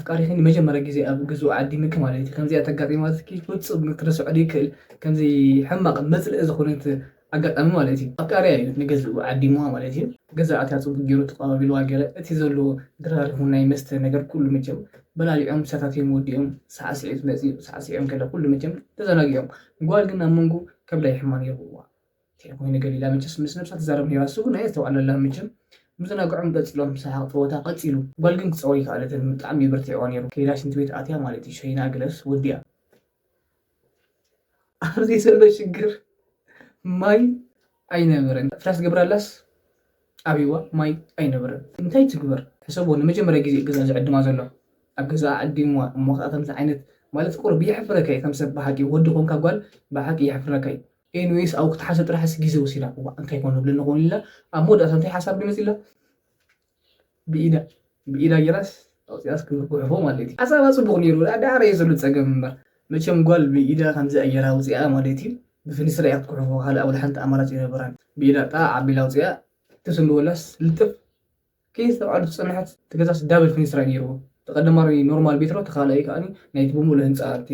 ኣፍቃሪኺ ንመጀመርያ ግዜ ኣብ ገዝኡ ዓዲምኪ ማለት እዩ። ከምዚኣ ተጋጢማትኪ ፍጹም ክትርስዖ ዘይክእል፣ ከምዚ ሕማቕ መጽልኢ ዝኾነት ኣጋጣሚ ማለት እዩ። ኣፍቃሪኣ እዩ ንገዝኡ ዓዲምዋ ማለት እዩ። ገዛ ኣትያ ጽቡቕ ገይሩ ተቐባቢልዋ ገለ፣ እቲ ዘሎ ድራር ይኹን ናይ መስተ ነገር ኩሉ መቸም በላሊዖም፣ ሰታትዮም ወዲኦም፣ ሳዕስዒት መጺኡ፣ ሳዕስዒኦም ገለ ኩሉ መቸም ተዘናጊዖም። ጓል ግን ኣብ መንጎ ከብዳ ይሕማ ነይሩ። እዋ፣ እንታይ ኮይኑ ገሊላ መቸስ ምስ ነብሳ ትዛረብ ነይራ። እሱ ግን ኣየስተውዓለላን መቸም። ምዝናግዖም ቀጺሎም፣ ሰሓቕ ጸወታ ቀጺሉ። ጓል ግን ክጸወር ይከኣለትን፣ ብጣዕሚ በርቲዕዋ ነይሩ። ከይዳ ሽንቲ ቤት ኣትያ ማለት እዩ፣ ሸይና ገለስ ወዲኣ። ኣብዚ ዘሎ ሽግር ማይ ኣይነበረን። ፍራስ ገብራላስ ኣብይዋ ማይ ኣይነበረን። እንታይ ትግበር? ሕሰቦ፣ ንመጀመርያ ግዜ ገዛ ዝዕድማ ዘሎ። ኣብ ገዛ ዓዲምዋ እሞ ከኣ ከምዚ ዓይነት ማለት ቁሩብ የሕፍረካ እዩ። ከም ሰብ ብሓቂ ወዲ ኮንካ ጓል ብሓቂ የሕፍረካ እዩ። ኤኒዌይስ ኣብኡ ክትሓስብ ጥራሕስ ግዜ ወሲዳ። እዋ እንታይ ኮን ዝብለኒ ኮን ኢላ ኣብ መወዳእታ እንታይ ሓሳብ ድመጽ ኢላ ብኢዳ ብኢዳ ጌራስ ኣውፂኣስ ክንጉሕፎ ማለት እዩ። ሓሳባ ፅቡቕ ነይሩ። ዳዕዳዕረ እዩ ዘሎ ፀገም እምበር መቸም ጓል ብኢዳ ከምዚ ኣየራ ኣውፂኣ ማለት እዩ። ብፍኒስትራ እያ ክትጉሕፎ፣ ካልእ ኣብ ሓንቲ ኣማራፂ ኣይነበራን። ብኢዳ ጣዕ ኣቢላ ኣውፂኣ ትስንድወላስ ልጥፍ ከይስተውዓሉ ዝፀንሐት። እቲ ገዛስ ዳብል ፍኒስትራ እዩ ነይርዎ። እቲ ቀዳማይ ኖርማል ቤትሮ፣ እቲ ካልኣይ ከኣ ናይቲ ብምሉእ ህንፃ እቲ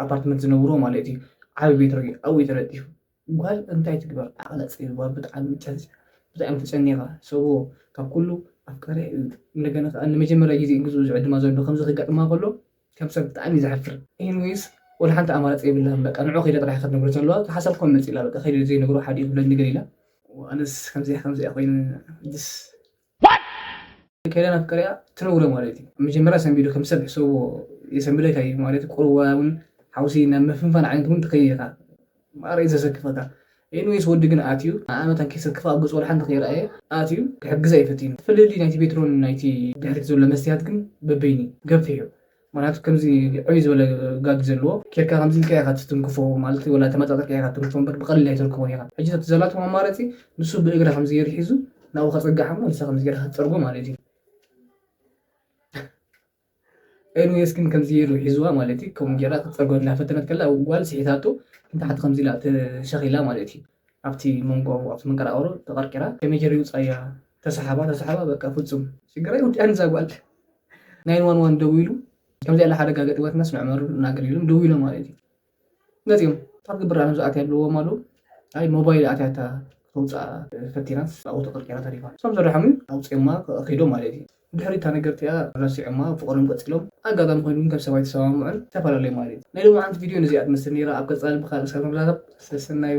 ኣፓርትመንት ዝነብርዎ ማለት እዩ። ዓቢ ቤትሮ እዩ ኣብኡ እዩ ተለጢፉ። ጓል እንታይ ትግበር? ዓቕላ ጸቢባ፣ ብጣዕሚ ጨ-፣ ብጣዕሚ ተጨኒቓ። ሰብዎ ካብ ኩሉ ኣፍቃሪኣ እዩ። እንደገና ከኣ ንመጀመርያ ግዜ እዩ ግዝኡ ዝዕድማ ዘሎ። ከምዚ ከጋጥማ ከሎ ከም ሰብ ብጣዕሚ እዩ ዘሕፍር። ኤኒዌይስ ወላ ሓንቲ ኣማራጺ የብላን። በቃ ንዑ ከይዳ ጥራሕ ኢኻ ትነግሮ ዘለዋ። ሓሳብ ኮን መጺላ በቃ ከይደ ዘይነግሮ ሓዲኡ ክብለኒ ገለ ኢላ። ኣነስ ከምዚኣ ከምዚኣ ኮይኑ ድስ ከይዳ ናብ ፍቅሪኣ ትነግሮ ማለት እዩ። መጀመርያ ሰንቢዱ ከም ሰብ ሕሰብዎ፣ የሰንብደካ እዩ ማለት ቁርዋ እውን ሓውሲ ናብ ምፍንፋን ዓይነት እውን ትኸይድ ኢኻ። ማዕረ እዩ ዘሰክፈካ። ኤኒዌይስ ወዲ ግን ኣትዩ ንዓመታን ከይሰክፋ ኣብ ገጹ ወላ ሓንቲ ከይረኣየ ኣትዩ ክሕግዛ ይፈትዩ። ፍልልይ ናይቲ ቤትሮን ናይቲ ድሕሪት ዘሎ መስትያት ግን በበይኒ ገፊሑ። ምክንያቱ ከምዚ ዕብይ ዝበለ ጋግ ዘለዎ ኬድካ ከምዚ ኢልካ ኢኻ ትትንክፎ ማለት ወላ ተመጻጸርካ ኢኻ ትትንክፎ እምበር ብቐሊል ኣይተርክቦን ኢኻ። ሕጂ እቲ ዘላቶም ኣማራጺ ንሱ ብእግራ ከምዚ ገይሩ ሒዙ ናብኡ ከጸግዓ እሞ ንሳ ከምዚ ገይራ ክትጸርጎ ማለት እዩ። ኤኒዌይስ ግን ከምዚ ገይሩ ሒዝዋ ማለት እዩ። ከምኡ ገይራ ክትጸርጎ እናፈተነት ከላ ጓል ስሒታቶ ንታሕቲ ከምዚ ኢላ ተሸኺላ ማለት እዩ። ኣብቲ መንጎ ኣብቲ መንቀራቕሮ ተቐርቂራ ከመይ ገይሩ ይውጻያ ተሰሓባ ተሰሓባ በቃ ፍጹም ሽግራ ይውድኣን እዛ ጓል። ናይን ዋን ዋን ደዊሉ ከምዚ ያለ ሓደጋ ገጢማትና ስምዕ መሩ እናገር ኢሎም ደዊሎም ማለት እዩ። ነዚኦም ካብ ግብር ኣነ ዝኣትያ ኣለዎም ኣለዉ። ኣይ ሞባይል ኣትያታ ክተውፅኣ ፈቲናስ ኣብኡ ተቐርቂራ ተሪፋ። እሶም ዘድሓሙ ኣውፅኦማ ከ-፣ ከይዶም ማለት እዩ። ድሕሪ እታ ነገር እቲኣ ረሲዖማ ፍቕሮም ቀፂሎም። ኣጋጣሚ ኮይኑ ግን ከም ሰብ ኣይተሰማምዑን ዝተፈላለዩ ማለት እዩ። ናይ ሎማዓንቲ ቪድዮ ነዚኣ ትመስል ነይራ። ኣብ ቀፃሊ ብካልእ ሰብ ንራኸብ። ሰሰናዩ።